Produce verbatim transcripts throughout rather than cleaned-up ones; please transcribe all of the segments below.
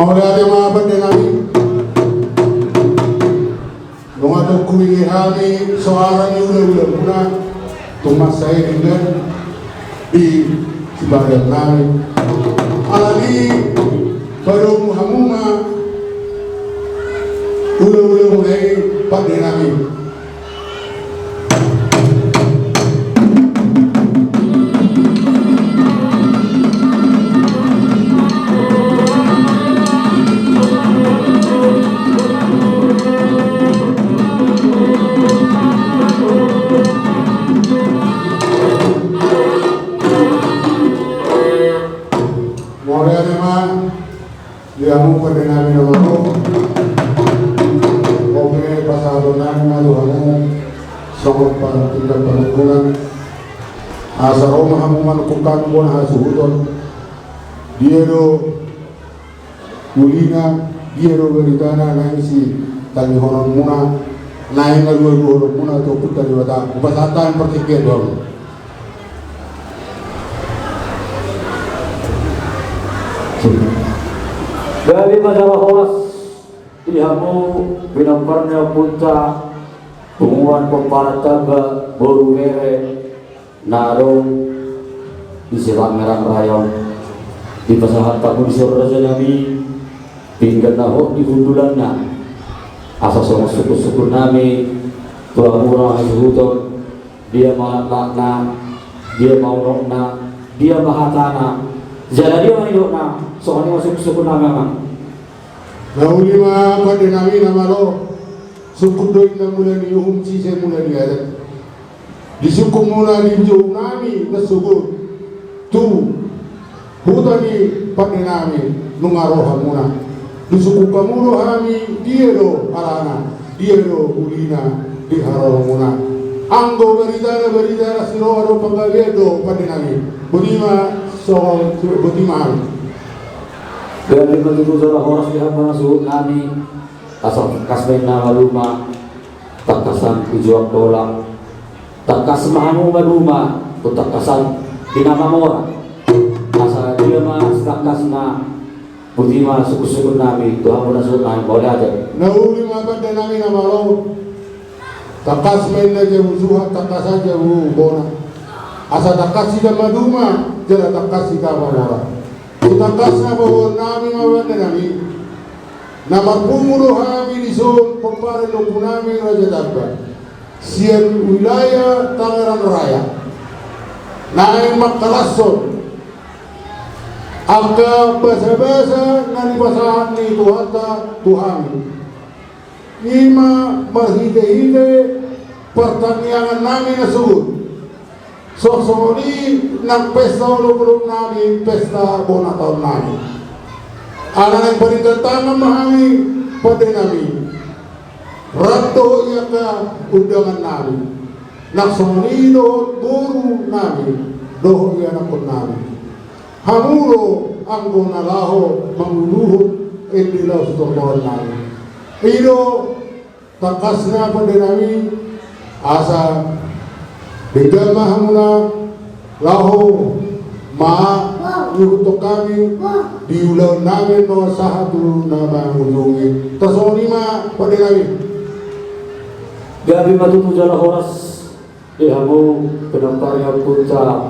Mauliate ma pande nami. Nunga tongtong hubege hami soara ni ulaula muna, tung mansai denggan di sipadan nami. Alani padomu hamu ma ulaula muna i pande nami. Mauliate ma. Di hamu pande nami na malo, ope pasahaton nami ma tu hamu songon partingkian panungkunan. Asa ro ma hamu manungkun hami bona hasuhuton. Dia do ulina, dia do baritana naeng sitangihononmuna, naeng halualuhononmuna tu Ompunta Debata. Hupasahat hami partingkian tu hamu. Gabe ma jala horas di hamu pinompar ni ompunta, punguan pomparan tamba boru bere na adong di Sitangerang Raja on. Dipasahat hamu dison raja nami pinggan na hot di hundulanna, asa songon sungkun-sungkun nami tu hamu na hasuhuton. Dia ma laklakna, dia ma unokna, dia ma hatana, jala dia ma nidokna. Songon i ma sungkun-sungkun nami, amang. Na uli ma pande nami na malo. Sungkun do inna mula ni uhum, sise mula ni adat. Disungkun muna di jou nami na sogot tu huta ni pande nami, nunga ro hamuna. Disungkun hamu do hami, dia do alana, dia do ulina di haroromuna. Anggo baritana, baritana siroha do, panggabean do pande nami. Boti ma songon, boti ma hami. Gabe ma tutu jala horas di hamu na suhut nami. Asa tangkas ma inna maduma, tangkasan tu juak tolak. Tangkas ma hamu maduma tu tangkasan di na mamora. Asa dia ma sitangkasna. Boti ma sungkun-sungkun nami tu hamu na suhut nami, mauliate. Na uli ma pande nami na malo. Tangkas ma inna jabu suhat, tangkasan jabu bona. Asa tangkas hita maduma jala tangkas hita mamora. Tu tangkasna paboaon nami ma pande nami. Na marpungu do hami dison pomparan ni ompu nami Raja Tamba sian wilayah Tangerang Raya, naeng mangkalashon angka basa-basa na nipasahat ni Tuhanta tu hami. I ma marhite-hite partangiangan nami na sogot. Songon i nang pesta olop-olop nami, pesta bona taon nami. Ala naeng parinta tangan ma hami pande nami. Rap dohot i angka undangan nami. Nang songon i dohot boru nami, dohot i anakkon nami. Hamu do anggo na laho manguluhon ende laho sitortoran nami. I do tangkasna pande nami, asa denggan ma hamuna laho mangihuthon hami di ulaon nami na sahat tu na mangujungi. Tarsongon i ma pande nami. Gabe ma tutu jala horas di hamu pinompar ni ompunta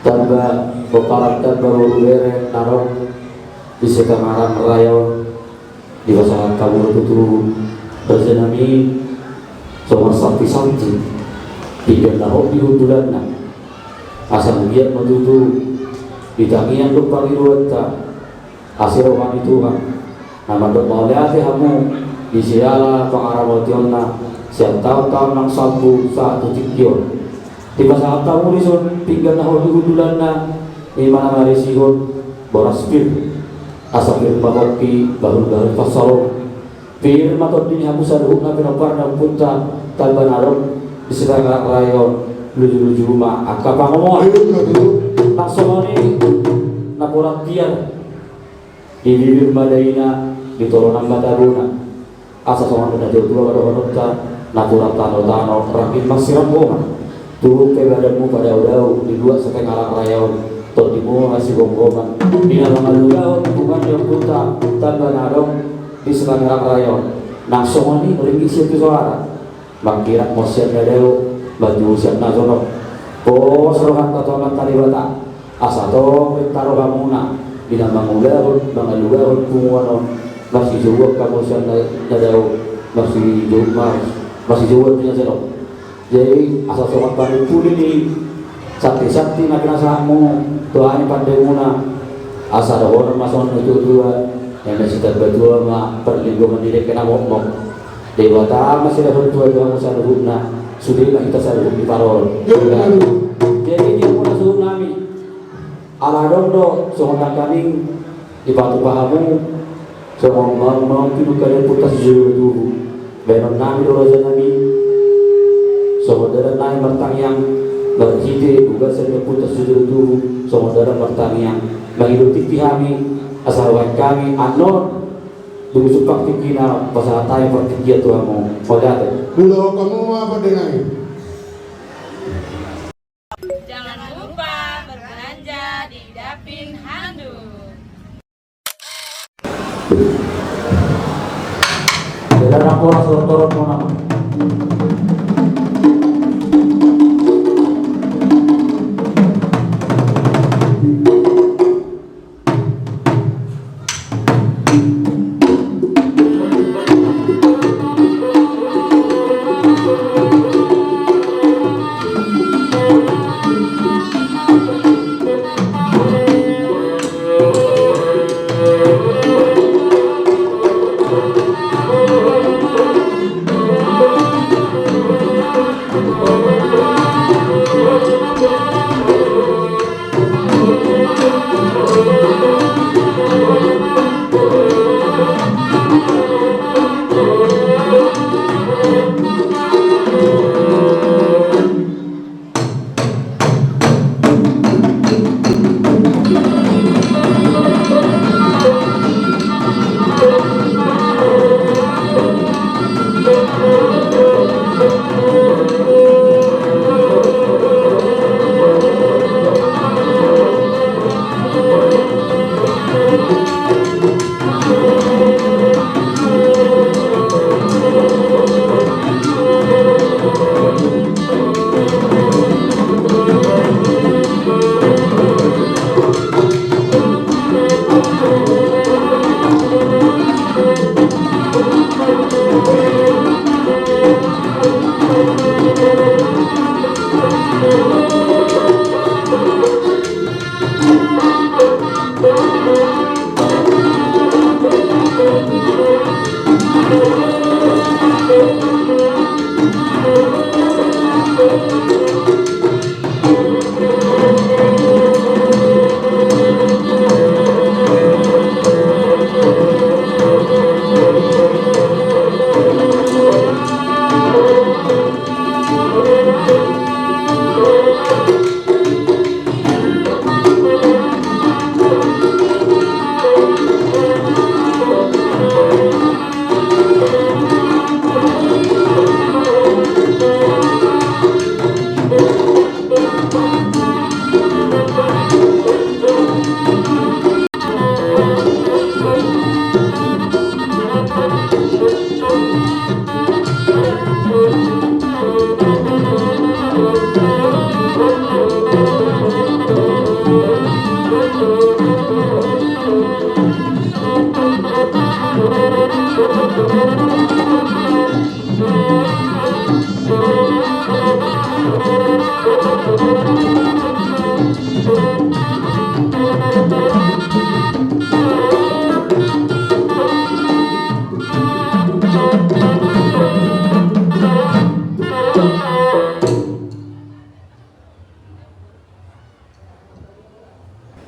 Tamba, pomparan Tamba boru bere na adong di Sitangerang Raya on. Dipasahat hamu do tutu raja nami songon santi-santi pinggan na hot di hundulanna. Asa manggiat ma tutu di tangiang dohot pangidoanta. Asi roha ni Tuhan na mandok mauliate hamu di siala pangaramotionna sian taon-taon naung salpu sahat tu tingki on. Dipasahat hamu dison pinggan na hot di hundulanna, i ma na marisihon boras pir. Asa pir ma pongki, bahul-bahul pansalongan. Pir ma tondi ni hamu saluhutna pinompar ni ompunta Tamba na adong di Sitangerang Raya on, luju-luju ma angka pangomoan. Nang songon i napuran tiar di bibir ma daina, di tolonan ma tabona. Asa songon na tua-tua ma dohononta, napuran tano-tano rangging ma sirampongan. Tuhuk pe badanmu padao-dao di luat Sitangerang Raya on. Tondimuna sigomgoman di na mangalugahon hubungan ni ompunta Tamba na adong di Semarang Raya on. Nang songon i ringgit sian tu soara. Mangkirap ma sian na dao, maju sian na jonok. Pos rohanta tu Amanta Debata, asa tong pintor rohamuna di na mangulahon, mangalugahon punguan on, marsijouan hamu sian na, na dao, marsijou-, mars-, marsijouan tu na jonok. Jadi, asa songon panimpuli ni santi-santi na pinasahatmu tu hami pandemuna, asa dohonon ma songon na tua-tua, na sitamba tua ma parlinggoman ni dengke na mokmok. Debata ma silehon tua-tua hamu saluhutna, sude ma hita saluhut diparorot. Jadi, di hamu na suhut nami, ala adong do songon nangkaning dipatupa hamu, songon maung-maung pinungka ni ompunta sijolo tubu. Baenon nami do raja nami, songon dalan nami martangiang, marhite bagasan ni ompunta sijolo tubu, songon dalan martangiang. Mangido tingki hami, asa baen hami annon dung jumpang tingkina pasahat hami partingkian tu hamu. Mauliate. Mauliate. Mauliate ma pande nami. Jangan lupa berbelanja di Dapin Handuk.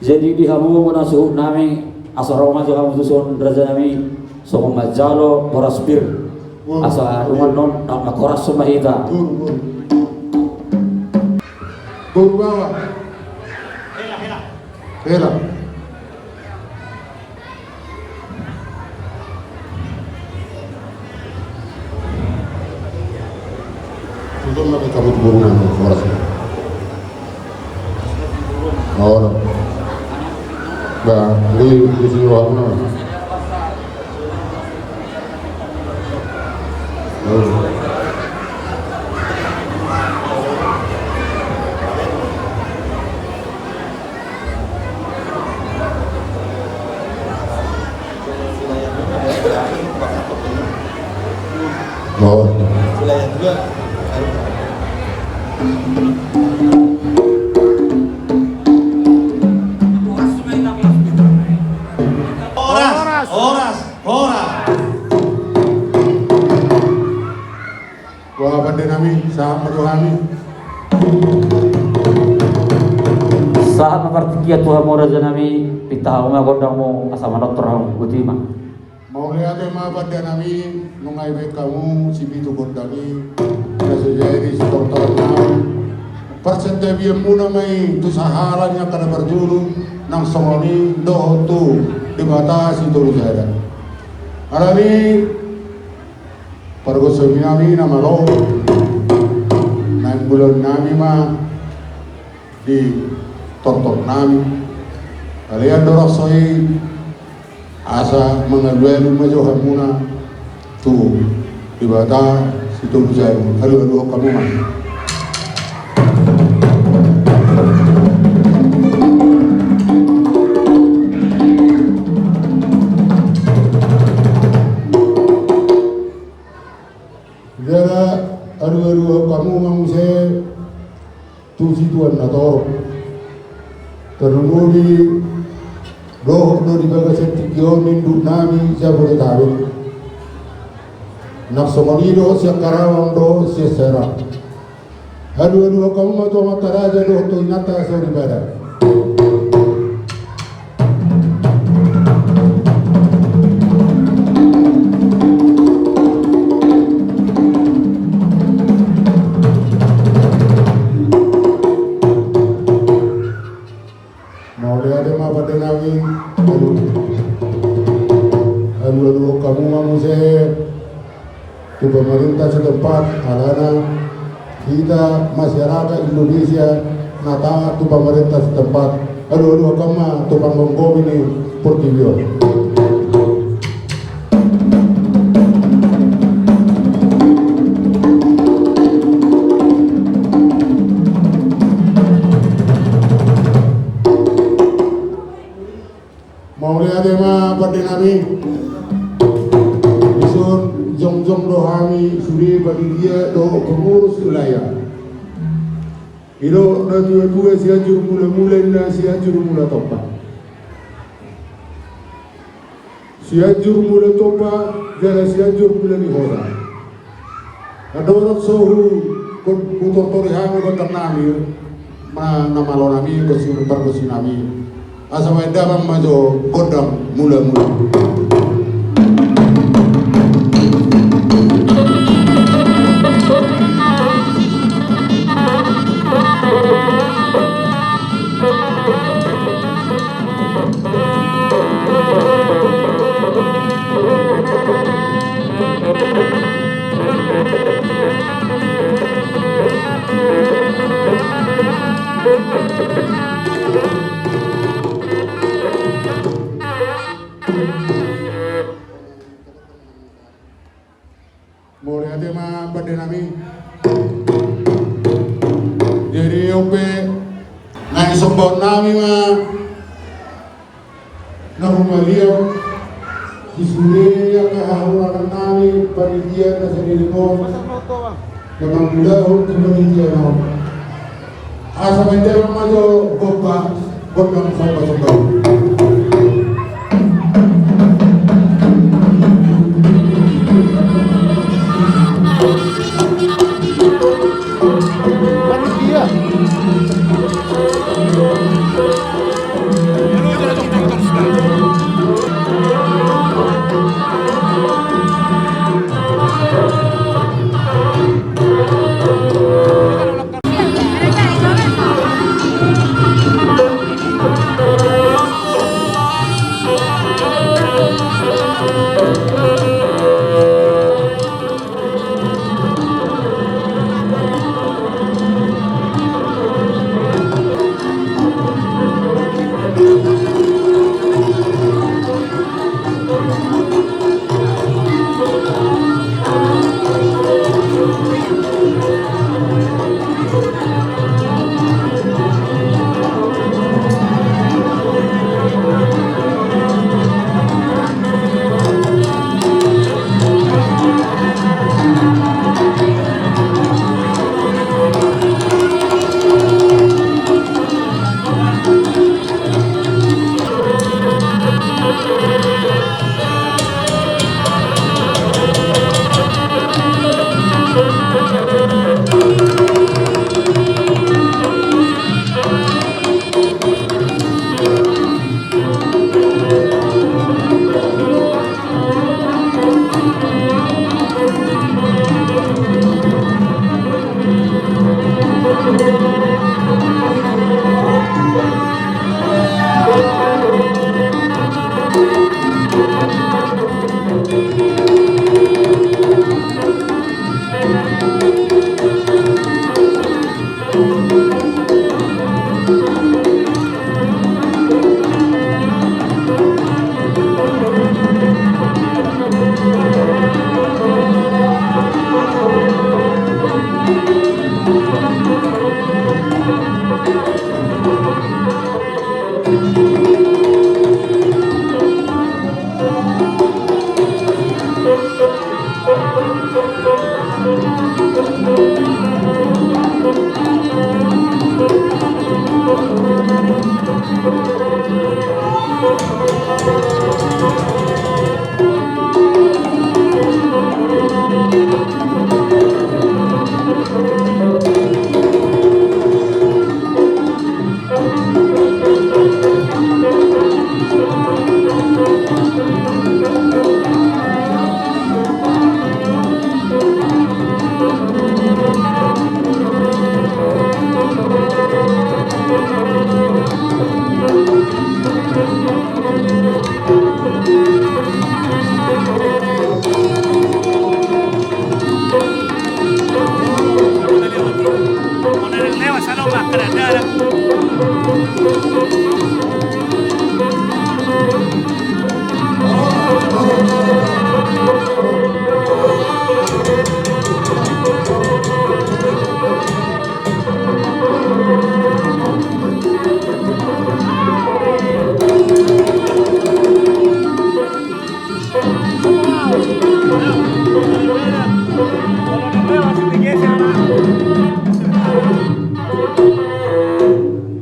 Jadi di hamu na suhut nami, asa ro ma jo hamu tuson raja nami, songon manjalo boras pir. Asa dungan non, na horas ma hita. Boru bawa. Hela. Tutup ma kita buat burungan, horas. Ora. Ba, di, di sini rohana. Ora. Oh. Horas, horas, horas. Boha pande nami, sahat ma tu hami. Sahat ma partingkian tu hamu raja nami, pinta hamu ma gondangmu asa manortor hamu, botima. Mauliate ma pande nami, nunga dibahen hamu sipitu gondang i, na so jadi sitortoron nami. Parsantabianmuna ma i tu sahala ni angka na parjolo, nang songon i dohot tu Debata Sitolu Jada. Alani pargonsi nami na malo, naeng mulaon nami ma di tortor nami. Kalian dorang soi asa mangalualu ma jo hamuna tu Debata Sitolu Jada. Alualuhon hamu ma. Jala alualuhon hamu ma muse tu situan na torop. Tarlumobi dohot do di bagasan tingki on induk nami Jabodetabek. Nang songon i dohot sian Karawang dohot sian Serang. Alualuhon hamu ma tu amanta raja dohot tu inanta soripada. Mauliate ma pande nami. Alualuhon hamu ma muse tu pamarenta setempat, alana hita masyarakat Indonesia na taat tu pamarenta setempat. Alualuhon hamu ma tu panggomgomi ni portibi on. Mauliate ma pande nami. Dison jongjong do hami sude panitia dohot pengurus wilayah. Didok natuatua, Sianjur Mulamula ninna Sianjur Mulatompa. Sianjur Mulatompa jala Sianjur Mula ni Hora. Andorang so hu, hutortori hami gondang nami, ma na malo nami, pargonsi nami. Asa bahen damang ma jo gondang mulamula. Mauliate ma pande nami. Jadi on pe na disombaon nami ma na humaliang di sude angka hahurangan nami panitia na sadari on. Memang mula tu panitia na on. Asa bahen damang ma jo gondang, gondang somba-somba.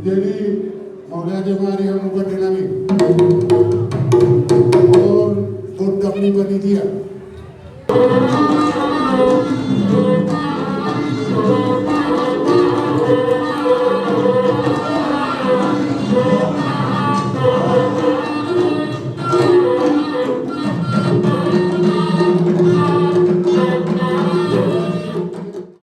Jadi, mauliate ma di hamu pande nami. Gondang ni panitia.